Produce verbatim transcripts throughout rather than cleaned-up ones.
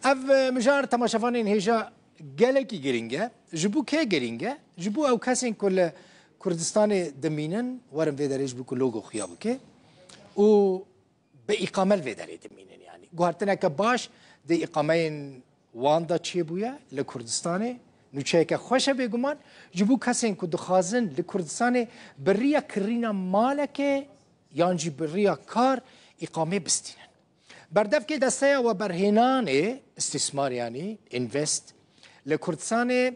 Ev, e, mijar temaşevanên hêja gelekî girîng e. Ji bo kê girîng e? Ji bo ew kesên ku li Kurdistanê dimînin, werin vê derê ji bo ku logo xuya bike û bi îqame li vê derê dimînin. Yanî guhertineke baş di îqameyên wan de çêbûye li Kurdistanê. Nûçeyeke xweş e bêguman. Ji bo kesên ku dixwazin li Kurdistanê bi riya kirîna malekê yan jî bi riya kar îqamê bistînin. Berdevkê Desteya Weberhênanê Îstîsmar, yanî Invest, li Kurdistanê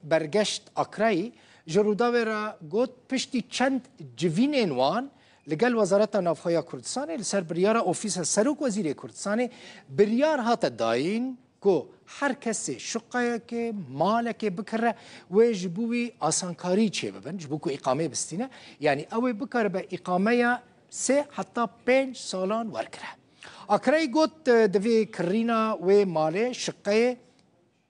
Bergeşt Akrayî ji Rûdawê re got, piştî çend civînên wan li gel Wezareta Navxwe ya Kurdistanê li ser biryara Ofîsa Serok Wezîrê Kurdistanê biryar hate dayîn ku her kesê şiqeyekê, malekê bikire, wê ji bo wî asankarî çêbibin, ji bo ku îqamê bistîne, yanî ew ê bikaribe îqameya sê heta pênc salan wergire. Akrayî got, e, divê kirîna wê malê, şiqeyê,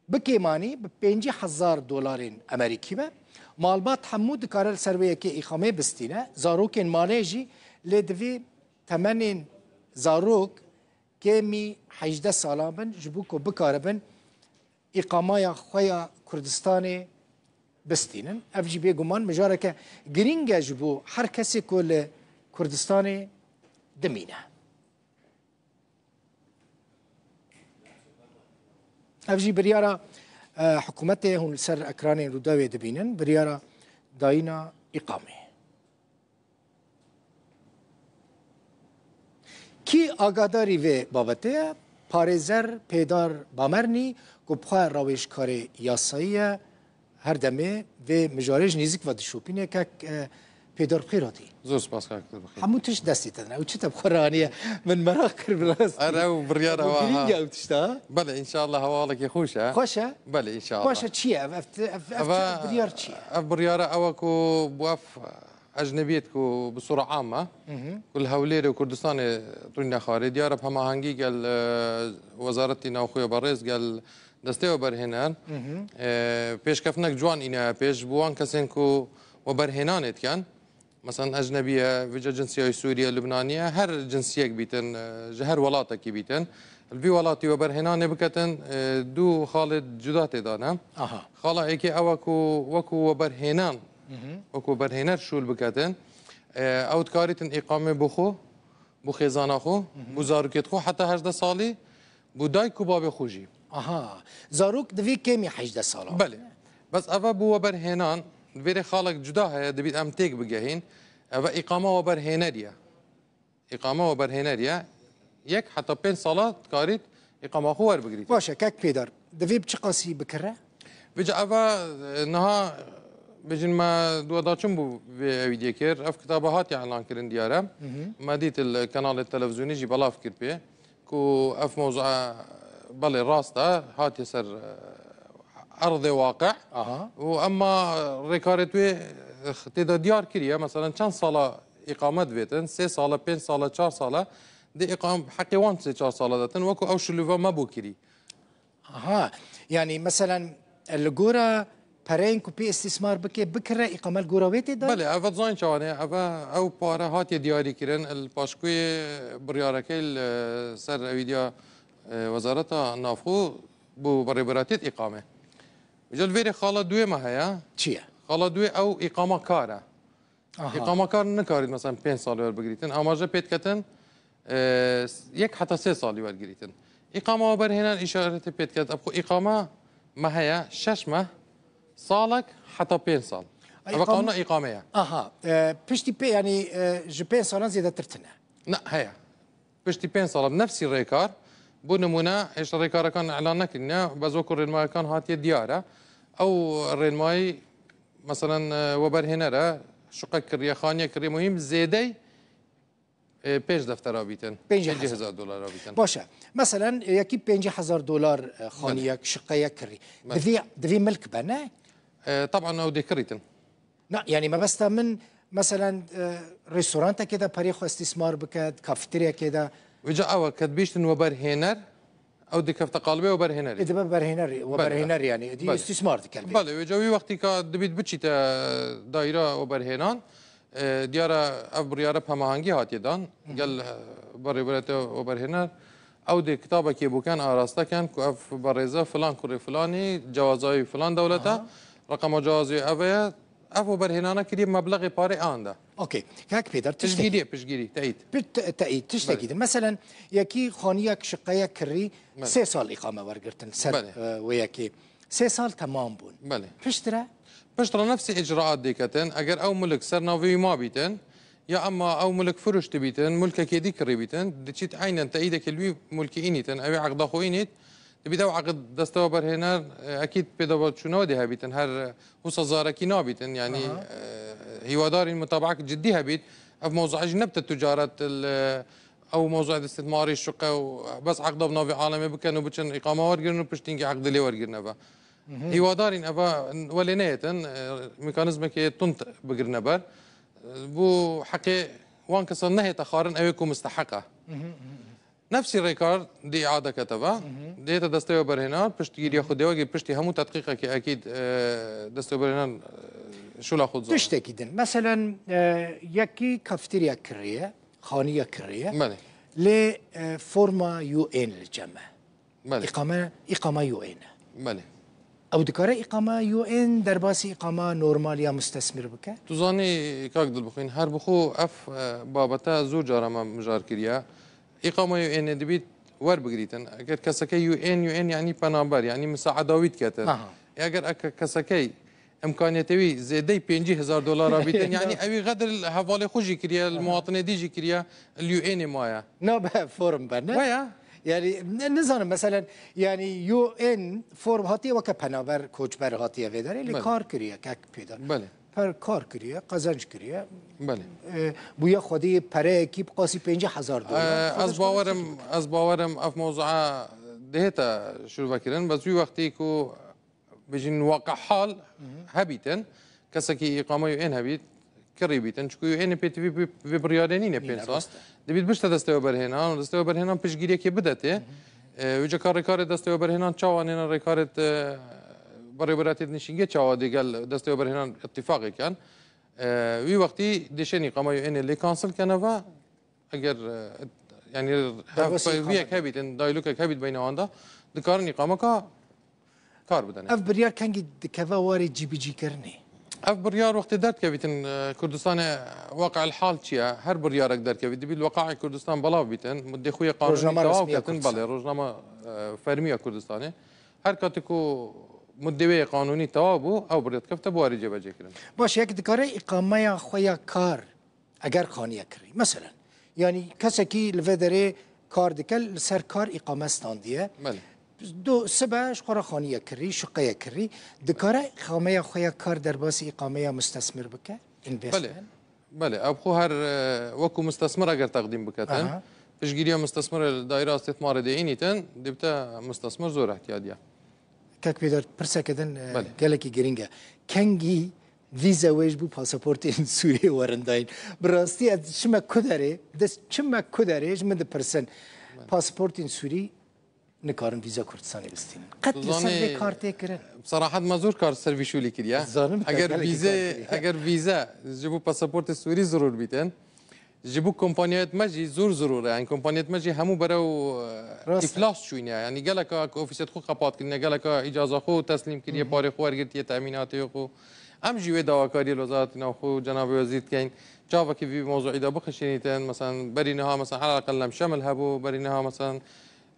bi kêmanî bi pêncî hezar dolarên Amerîkî be. Malbat hemû dikare li ser wê yekê îqamê bistîne. Zarokên malê jî lê divê temenên zarok kêmî hejdeh salan bin, ji bo ku bikaribin îqamaya xwe ya Kurdistanê bistînin. Ev jî bêguman mijareke girîng e ji bo her kesê ku li Kurdistanê dimîne. Ev jî biryara, e, hikûmetê hûn li ser ekranên Rûdawê dibînin, biryara dayîna îqamê. Kî agadarî vê babetê ye? Parêzer Pêdar Bamernî, ku bi xwe rawêjkarê yasayî ye, her demê vê mijarê ji nêzîk ve dişopîne. Kek, e, Pêdar, bi xêr hatî. Zor spas, kak, tu bi xêr. Hemû tişt destê te de ne. Ew çi te bi xwe raniye? Min meraq kir bi rastî. Ere, ew biryara Ew wa, girîng ha. E, ew tişta, ha? Belê, înşallah hewa halekî xweş e. Xweş e? Belê, înşallah. Xweş e, çi ye? Ev, ev, ev, ev Eve, çi, biryar çi ye? Ev biryara ew e ku bo ev ecnebiyet ku bi sura am e, ku li Hewlêrê û Kurdistanê rûnîne xwarê, diyar e bi hemahengî gel, e, Wezaretî Navxwe ya Berêz, gel Destê Weberhêner, e, pêşkeftinek ciwan îne pêş, bi wan kesên ku weberhênanê dikin, meselen ecnebî ye, vêca cinsiyayî Sûrî ye, Lubnanî ye, her cinsiyek bîtin, e, ji her welatekî bîtin, li vî welatî weberhênanê biketin, e, du xalê cuda tê de ne. Aha. Xala êkê ew e ku wekû weberhênan, wekû weberhêner şûl biketin, e, ew dikarîtin îqamê bo xwe, bo xêzana xwe, bo zarokêt xwe heta hejdeh salî, bo dayik û babê xwe jî. Aha. Zarok divê kêmî hejdeh sala. Belê. Bes eve bo weberhênan, vêrê xalek cuda heye, dibît em têk bigehîn. Eve îqama weberhênerî ye. Îqama weberhênerî ye. Yek heta pênc sala dikarît îqama xwe werbigirît. Baş e, kek Pêdar. Divê bi çi qasî bikire? Vêca eva, e, niha, bêjin me, duwa daçûn bû vê ewîdiyê kir. Ev kitaba hatiye elan kirin diyar e. Me dît li kanalê televizyonî jî belav kir pê ku ev mewzua belê rast e, hatiye ser, e, erdê waqi. Aha. Û emma rêkarê wê, e, tê de diyar kiriye. Meselen çend sala îqame divêtin? Sê sala, pênc sala, çar sala. Dê îqam-, heqê wan sê çar sala detin. Wekû ew şilûva me bû kirî. Aha, yanî meselen, e, li gora pereyên ku pê îstîsmar bike, bikire, îqame li gora wê tê dayîn? Belê, ev dizanî çawan e, ev, ew pare hatiye diyarî kirin, li paşkuyê biryarekê li ser ewîdiya, e, Wezareta Navxwe bo berêberatiyet îqame. Ji li vêrê xala duê me heye. Çi ye? Xala duê ew îqama kar e. Aha. Îqama kar nikarît, mesela, pênc salî werbigirîtin. Amaje pê diketin, e, yek heta sê salî wergirîtin. Îqama weberhêner îşaretê pê diket. Ev xwe îqama me heye, şeş meh, salek heta pênc sal. Ay, Ev îqam- qanûna îqame ye. Aha, e, piştî pê, yanî, e, ji pênc salan zêdetir tine. Ne, heye. Piştî pênc sala nefsî rêkar, bo nimûne, hêşta rêkarekan elan nekirîne, bes wekû rênmayekan hatiye diyar e. Ew rênmayî, meselen, e, weberhêner e, şuqe kiriye, xaniye kiriye, muhîm zêdey, e, pênc deftera bîtin. Pêncî hezar. Pêncî hezar dolara bîtin. Baş e. Meselen, e, yekî pêncî hezar dolar, e, xaniyek, Belê. şiqeyek kirî. Belê. Divê, divê milk be, ne? E, taban ew dê kirîtin. Na, yanî mebesta min, meselen, e, restorantekê de perê xwe îstîsmar bike, di kafeteryakê de. Vêca ew e, ke dibîştin weberhêner, ew dikefte qalibê weberhênerê. Ê dibe berhêner, Belê. weberhêner yanî, êdî Belê. îstîsmar dike li vê. Belê, vêca wî wextî ka dibît biçîte daîra weberhênan, e, diyar e ev biryare bi hemahengî hatiye dan, Hı hı. gel, e, berê berete weberhêner, Ew dê kitabekê bûken araste ken ku ev berêze filan kurê filanî, cewaza wî filan dewlete, Aha. reqema cewazê wî ev e, ev û berhênana kiriye meblexê parê an de. Okey. Kak Pêder, tiştekî Piştgiriyê, piştgirî, teyîd. Pişt-, teyîd, tiştekî Belê. din. Meselen, yekî xaniyek şiqeyek kirî, Belê. sê sal îqame wergirtin ser, Belê. e, wê yekê. Sê sal temam bûn. Belê. Piştre? Piştre nefsê îcraat dêketin. Eger ew mulk ser navê wî mabîtin, ya emma ew mulk firoş dibîtin, mulkekê dî kirî bîtin, diçît eynen teyîdekê li wî mulkî înîtin, ew ê eqda xwe înît, dibît ew eqd destewa berhêner, e, ekîd pêdabaçûna wê dê hebîtin. Her, e, wisa zarekî nabîtin. Yanî, Aha. e, hîwadarîn mutabaek cidî hebît. Ev mewzuê jî nebite ticaret, li, ew mewzuê de îstîtmarî şiqe û bes eqda bi navê alemê bikin û biçin îqama wergirin û piştî hingî eqdê lê wergirine be. Mhm. Hîwadarîn eva welê neyêtin, e, mekanîzmekê tund bigirine ber. E, bû heqê wan kesan nehête xwarin, ew ê ku misteheq e. Mhm, mhm, mhm. Nefsî rêkar dê îade kete ve. Mhm. Dê te destê we berhênan, piştgiriya xwe dê wegî piştî hemû tedqîqekê ekîd, e, destê we berhênan, e, şûla xwe dizane. Tiştekî din. Meselen, e, yekî kafeterya kiriye, xaniya kiriye. Belê. Lê, e, forma U N li cem e. Belê. Îqame, îqama U N e. Belê. Ew dikare îqama U N derbasî îqama normal ya mustesmir bike? Tu zanî, kak Dilbixwîn, her bi xwe ev, e, babete zor cara me mijar kiriye. Îqama U N ê dibît werbigirîtin. Eger keseke U N, U N yanî penaber, yanî misaeda wî diketin. Aha. E, eger eke-, kesekey imkaniyetê wî zêdey pêncî hezar dolara bîtin, yanî ewî xedir hevalê xwe jî kiriye, li Aha. muwatinê dî jî kiriye, li U N ê maye. Nabe form be, ne? Waya. Yani, ne, nizanim, meselen, yani, U N form hatiye weke penaber, koçber hatiye vê derê, lê Belê. kar kiriye, kek pêda. Belê. Per-, kar kiriye, qezenc kiriye. Belê. E, bûye xwedî pereyekî bi qasî pêncî hezar dolar. E, Xwedî ez bawerim, ez bawerim ev mewzua dihête şûrvekirin. Bes wî wextî ku bêjin waqe hal Mhm. hebîtin, kesekî îqameya U N hebît, kirî bîtin. Çiku U N pê ti vî, vî, vî biryarê nîne Nîne, pênc sal. rast e. Dibît bişte destê weberhênan, destê weberhênan piştgiriyekê bidetê. Mhm. E, wî ca ka rêkarê destê weberhênan çawa nêne rêkarê, e, berêberatiyê nişîngê çawa dê gel destê weberhênan îttifaqê ken. E, wî wextî dêşên îqameya U N lê kansil kene ve, eger, e, yani, Derbasî hevpeyviyek îqame. hebît, in daylokek hebît beyna wan de, dikarin îqameka kar bidene. Ev biryar kengî dikeve warê cîbicîkirinê? Ev biryar wextê derdikevîtin, e, Kurdistanê waqe'el hal çi ye? Her biryarek derkevît, dibît li weqaê Kurdistan belav bîtin, muddê xwe yê qanûnî Rojnama tewaw resmî ya ketin, Kurdistanê. belê, rojnama, e, fermî ya Kurdistanê. Her katî ku muddê wê yê qanûnî tewaw bû, ew biryar dikevite bi warî cêbecêkirin. Baş, yek dikare îqameya xwe ya kar Eger xaniye kirî. Meselen, yanî kesekî li vê derê kar dike, li ser kar îqame standiye. Belê. Do, sibe ji xwe re xaniye kirî, şiqeye kirî. Dikare îqameya xwe ya kar derbasî îqameya mustesmir bike? Investment? Belê. Belê. Ev xwe her, e, wekû mustesmir eger teqdîm biketin, Aha. piştgiriya mustesmir li daîra îstîtmarê dê înîtin, dibite mustesmir zor ihtiyadiye. Kek Pêdar, pirseke din, e, Belê. gelekî girîng e. Kengî vîze wê ji bo pasaportên Sûriyê werin dayîn? Bi rastî ez çime ku derê, dest çime ku derê ji min dipirsin. Belê. Pasaportên Sûrî nikarin vîza Kurdistanê bistînin. Qet Tu li ser zanî, vê kar tê kirin. Bi serahet me zor kar ser vî şûlî kiriye. Zanim te Eger gelekî vîze, kar kiriye. eger vîze ji bo pasaportê Sûrî zirûr bîtin, Ji bo kompanyayet me jî zor zirûr e. Yani kompanyayet me jî hemû berew, e, Rast e. îflas çûyne. Yani geleka ku ofîsê xwe qepat kirine, geleka îcaza xwe teslîm kiriye, Hı hı. parê xwe wergirtiye, temînatê xwe. Em jî wê dawakariyê li Wezareta Navxwe û Cenabê Wezîr dikeyin. Çavekî vî mewzuî de bixişînîtin. Mesela berî niha, mesela hela qelem şemil hebû, berî niha, mesela,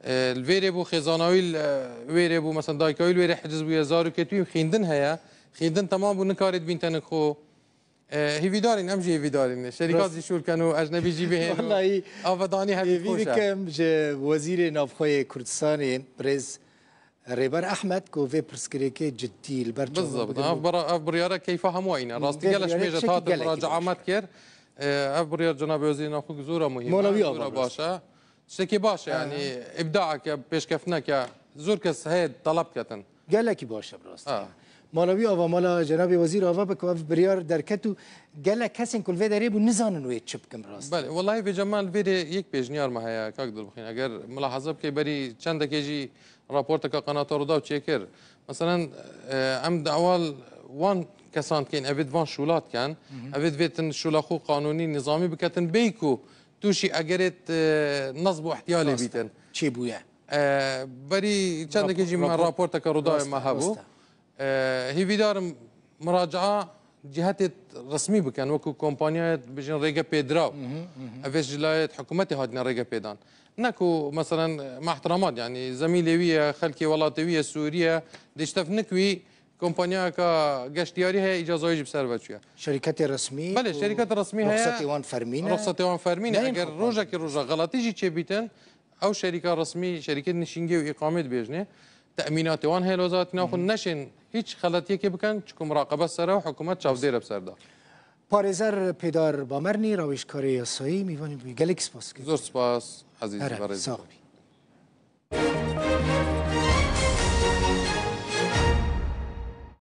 e, li vêrê bû, xêzana wî li, e, wêrê bû, mesela dayika wî li wêrê hiciz bûye, zarokê wî xîndin heye. Xîndin temam bû, nikarê dibîn tenik xwe. E, hêvîdarîn, em jî hêvîdarîn. Şerîkat Rast. jî şûr ken û ecnebî jî bihên û Wellahî, avedanî hevî hêvî xweş e. dikim ji Wezîrê Navxweyê Kurdistanê, birêz Rêber Ehmed, ku vê pirsgirêkê ciddî li ber çavan Bizzat. bigrin. Ev bira-, ev biryara keyfa hemû wî ne. Rastî Vê gelek biryarê çimêje çekî ta gelekî dimira baş. camet kir. E, ev biryar Cenabê Wezîrê Navxwe zor e, muhîm e, Mola wî zor e, ava baş e. Tiştekî baş e, Aha. yani îbdaeke, pêşkeftneke, zor kes heye talep ketin. Gelekî baş e bi rastî. Ha. Mala wî ava, mala Cenabê Wezîr ava be ku ev biryar derket û gelek kesên ku li vê derê bû nizanin wê çi bikin bi rastî. Belê, wellahî vêca me li vêrê yek pêşniyar me heye, kak Dilbixwîn. Eger milahaza bikey berî çendekê jî raporteka Qanata Rûdaw çêkir. Meselen, e, em dawa wan kesan dikeyn, evê di van şûla dikin, Hı hı. evê divêtin şûla xwe qanûnî, nizamî biketin, bêyî ku tûşî egerêt, e, nesb û ihtiyalê Rast e. bîtin. çêbûye. E, berî çendekê jî me Rapor- raporteke Rûdawê Rast e, me hebû. rast e. E, hêvîdarim miraca'a cihetê resmî bikin, wekû kompanyayê bijin rêge pêdiraw. Ev ê ji layê hikûmetê hatine rêge pêdan. Ne ku, meselen, me ihtiram da, yanî zemîlê wî ye, xelkê welatê wî ye, Sûriye, dê ji tev nik wî kompanyayeke geştiyarî heye, îcaza wî jî bi ser ve çûye. Şerîketê resmî Belê, û şerîketê resmî heye. Ruxsetê wan fermî ne? Ruxsetê wan fermî ne. Neyên Eger xwe rojekê roja xelatî jî çêbîtin, ew şerîka resmî, şerîkê nişîngê û îqamê dibêjinê. Temînatê wan heye li wezareta navxwe, neşên hiç xeletiyekê bikin, çiku muraqebe ser e û hikûmet çavdêr e bi ser de. Parêzer Pêdar Bamernî, rawêjkarê yasayî, mîvanê bû. Gelek spas dikim. Zor spas, ezîz Here, berêz. Sax bî.